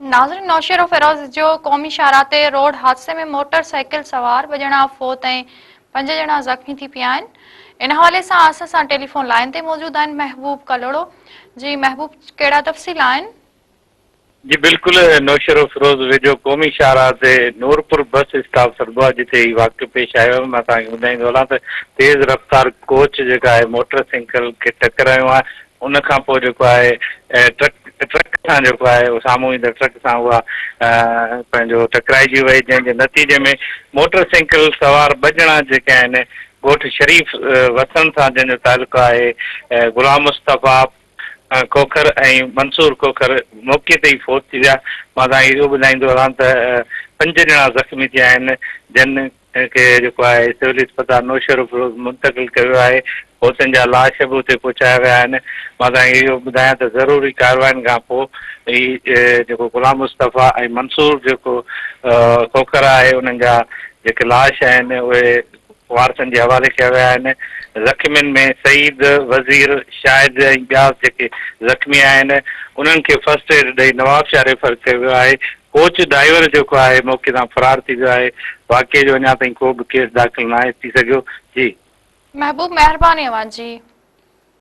ناظرين نوشهروفيروز جو قومي شاهراهه تي روڊ حادثي ۾ موٽر سائيڪل سوار ٻه ڄڻا فوت ۽ پنج ڄڻا زخمي ٿي پيا آهن ان حوالي سان اسان سان ٽيليفون لائين تي موجود آهن محبوب ڪلهوڙو جي محبوب ڪهڙا تفصيل آهن. جي بلڪل نوشهروفيروز ويجهو قومي شاهراهه تي نورپور بس اسٽاپ سڏبو آهي جتي هي واقعو پيش آيو آهي مان توهان کي ٻڌائيندو هلان ته تيز رفتار ڪوچ جيڪا آهي موٽر سائيڪل کي ٽڪرايو آهي ان کان پوء جيڪو آهي ٽرڪ ٽرڪ سان جيڪو آهي اهو سامهون ايندڙ ٽرڪ سان اها پنهنجو ٽڪرائجي وئي جنهن جي نتيجي ۾ موٽر سائيڪل سوار ٻه ڄڻا جيڪي آهن ڳوٺ شريف وسڻ سان جنهن جو تعلق آهي غلام مصطفيٰ کوکر ۽ منصور کوکر موقعي تي ئي فوت ٿي ويا مان توهان کي اهو ٻڌائيندو هلان ته پنج ڄڻا زخمي ٿيا آهن جن کي جيڪو آهي سول اسپتال نوشهروفيروز منتقل ڪيو ويو آهي، فوتين جا لاش به اتي پهچايا ويا آهن، مان توهان کي اهو ٻڌايان ته ضروري ڪاررواين کان پوء هي جيڪو غلام مصطفيٰ ۽ منصور جيڪو کوکر آهي انهن جا جيڪي لاش آهن اهي وارثن جي حوالي ڪيا ويا آهن، زخمين ۾ سعيد، وزير، شاهد ۽ ٻيا جيڪي زخمي آهن انهن کي فرسٽ ايڊ ڏئي نوابشاهه ريفر ڪيو ويو آهي، ڪوچ ڊرائيور جيڪو آهي موقعي تان فرار ٿي ويو آهي، واقعي جو اڃا تائين ڪو به ڪيس داخل ناهي ٿي سگهيو. جي. محبوب مهرباني اوهان جي.